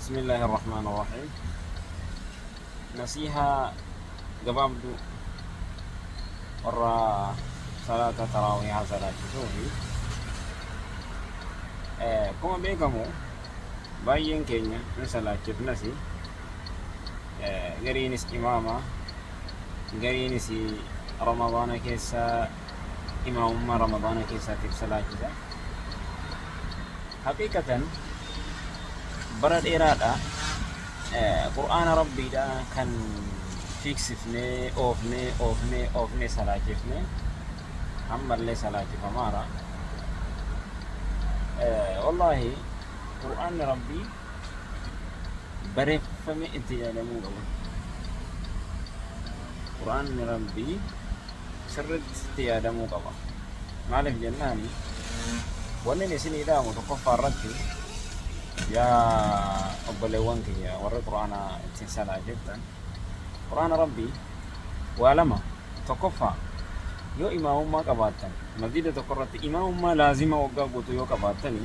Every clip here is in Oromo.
Bismillaahi Arrahmaani Arrahiim. Nasiihaa gabaabduu warra salaata taraawihaa salaachisuufi akkuma beekamu baay'een keenya ni salaachifnas, gariinis imaama, gariinis ramadaana keessa imaamummaa ramadaana keessaatiif salaachisa. Haqiiqatan bara dheeraadha Qur'aana Rabbiidha kan fiigsifnee oofnee oofnee oofnee salaachifne, ammallee salaachifamaara. Wallaahi Qur'aanni Rabbii bareeffame itti yaadamuu qaba. Qur'aanni Rabbii sirriitti itti yaadamuu qaba. Maaliif jennaani, wanni isinii dhaamu tokkoffaa irratti, yaa obboleewwan kiyya warri Qur'aana ittiin salaachiftan, Qur'aana Rabbii waa lama. Tokkoffaa, yoo imaamummaa qabaattan, masjida tokko irratti imaamummaa laazima waggaa guutuu yoo qabaattani,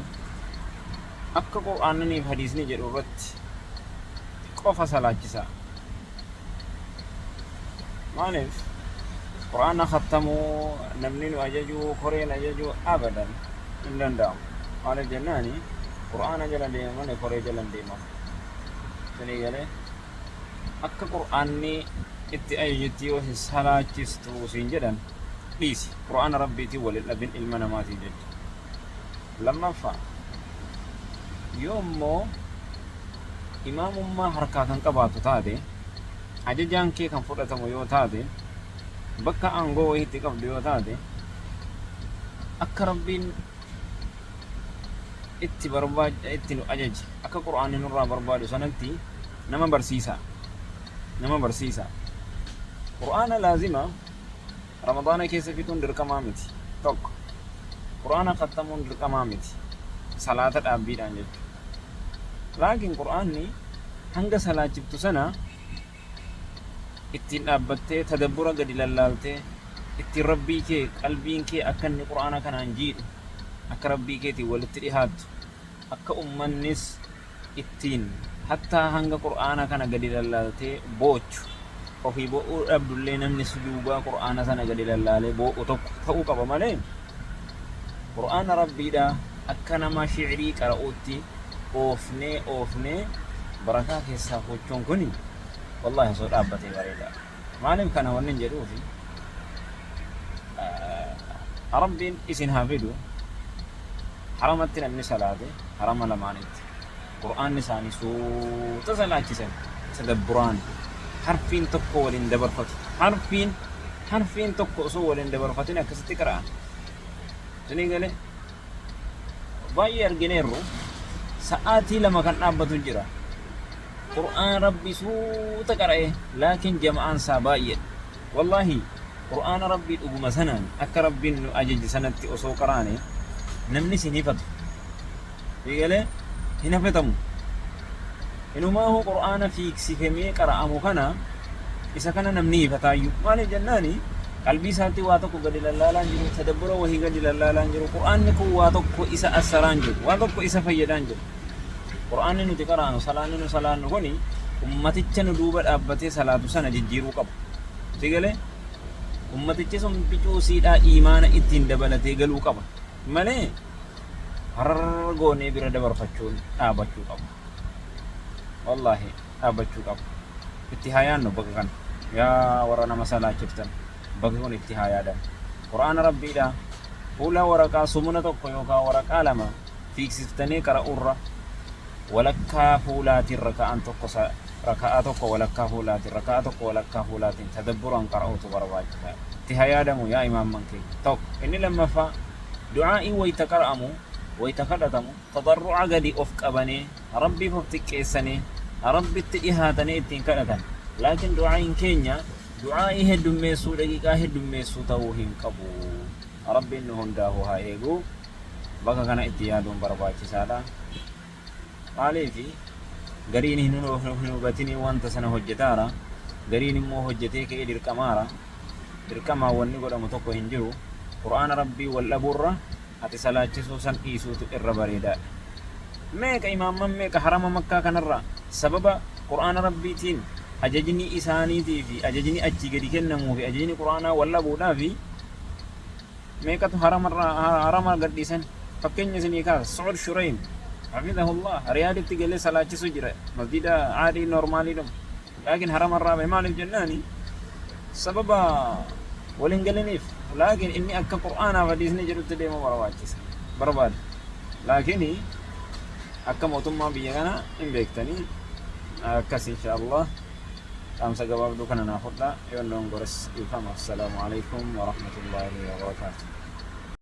akka Qur'aannii fi hadiisni jedhu irratti qofa salaachisaa. Maaliif Qur'aana khattamuu namni nu ajajuu, koreen ajajuu abadan hin danda'amu. Maaliif jennaani, Qur'aana jala deema malee koree jala hin deemamu. Isinii galee? Akka Qur'aanni itti ajajutti yoo hin salaachistu siin jedhan dhiisi. Qur'aana Rabbiitiin wal hin dhabin ilma namaatiif jecha. Lammaffaa, yoo immoo imaamummaa harkaa kan qabaattu taate, ajajaan kee kan fudhatamu yoo taate, bakka aangoo wahiitti qabdu yoo taate, akka Rabbiin itti barbaad itti nu ajaje, akka Qur'aanni nurraa barbaadu sanatti nama barsiisaa. Nama barsiisaa. Qur'aana laazima Ramadaana keessa fixuun dirqamaa miti. Tokko. Qur'aana khattamuun dirqamaa miti. Salaata dhaabbiidhaan jechuudha. Laakiin Qur'aanni hanga salaachiftu sana ittiin dhaabbattee tadabbura gadi lallaaltee ittiin Rabbii kee, qalbiin kee akka inni Qur'aana kanaan jiidhu, akka Rabbii keetiin walitti dhihaattu, akka ummannis ittiin hattaa hanga Qur'aana kana gadi lallaaltee boochu, ofii boo'uu dhabdullee namni si duubaa Qur'aana sana gadi lallaalee boo'u tokko ta'uu qaba malee, Qur'aana Rabbiidha akka nama shi'rii qara'uutti oofnee oofnee barakaa keessaa fuuchuun kuni wallaahi osoo dhaabbatee bareedaadha. Maaliif kana wannin jedhuufi, Rabbiin isin haa fidu, haramatti namni salaate, harama lamaanitti Qur'aanni isaanii suuta salaachisan, tadabburaan harfiin tokko waliin dabarfatu, harfiin tokko osoo waliin dabarfatin akkasitti qara'an. Isinii galee? Baay'ee argineerru, sa'aatii 2 kan dhaabbatu jira. Qur'aan Rabbi suuta qara'e, laakiin jama'aan isaa baay'eedha. Wallaahi Qur'aana Rabbii dhuguma sanaan akka Rabbiin nu ajaje sanatti osoo qaraane namnis hin hifatu. Sii galee? Hin hafetamu. Inumaahu Qur'aana fiigsifamee qara'amu kana, isa kana namni hifataayyuu. Maaliif jennaani, qalbii isaatti waa tokko gadi lallaalaa hin jiru, tadabbura wahii gadi lallaalaa hin jiru, Qur'aanni kun waa tokko isa assaraa hin jiru, waa tokko isa fayyadaa hin jiru. Qur'aanni nuti qaraanu, salaanni nu salaannu kuni ummaticha nu duuba dhaabbatee salaatu sana jijjiiruu qaba. Si galee? Ummatichi sun bicuu siidhaa iimaana ittiin dabalatee galuu qaba. Malee harar goonee bira dabarfachuun dhaabachuu qaba. Wallaahi dhaabbachuu qaba. Itti haa yaannu bakka kana. Yaa warra nama salaachiftan, bakki kun itti haa yaadamu. Qur'aana Rabbiidha. Fuula waraqaa sumuna tokko yookaan waraqaa lama fiigsiftanii qara'uurra walakkaa fuulaatiin raka'aan tokko, raka'aa tokko walakkaa fuulaatiin, raka'aa tokko walakkaa fuulaatiin tadabburaan qara'uutu barbaachisaadha. Itti haa yaadamu yaa imaamman keenya. Tokko. Inni lammaffaa, du'aa'iin wayta qara'amu, wayta kadhatamu, tadarru'a gadi of qabanee, Rabbiif of xiqqeessanii, Rabbitti dhihaatanii ittiin kadhatan. Laakiin du'aa'iin keenya du'aa'ii heddummeessuu, daqiiqaa heddummeessuu ta'uu hin qabu. Rabbiin nu hundaafuu haa eegu. Bakka kana itti yaaduun barbaachisaadha. Maaliif, gariin hin hubatinii wanta sana hojjetaara, gariin immoo hojjetee ka'ee dirqamaara. Dirqamaan wanni godhamu tokko hin jiru. Qur'aana Rabbii wal dhabuurra ati salaachisuu san dhiisuutu irra bareedaadha. Meeqa imaamman meeqa harama Makkaa kanarraa sababa Qur'aana Rabbiitiin ajajni isaaniitii fi ajajni achii gadi kennamuu fi ajajni Qur'aanaa wal dhabuudhaa fi meeqatu haramarraa harama gadhiisan. Fakkeenya isinii kaasa, Su'ud Shurayim hafidahullah Riyaaditti galee salaachisu jira, masjida aadii normaalii dhuma, laakiin haramarraa bahe. Maaliif jennaani, sababa wal hin galiniif. Laakiin inni akka Qur'aanaaf hadiisni jedhutti deemuu barbaachisa barbaada, laakiin akka mootummaa biyya kana hin beektanii akkas. Insha Allah, dhaamsa gabaabduu kana naa fudhaa, yoon dogongores dhiifama. Assalaamu alaikum warahmatullaahi wabarakaatu.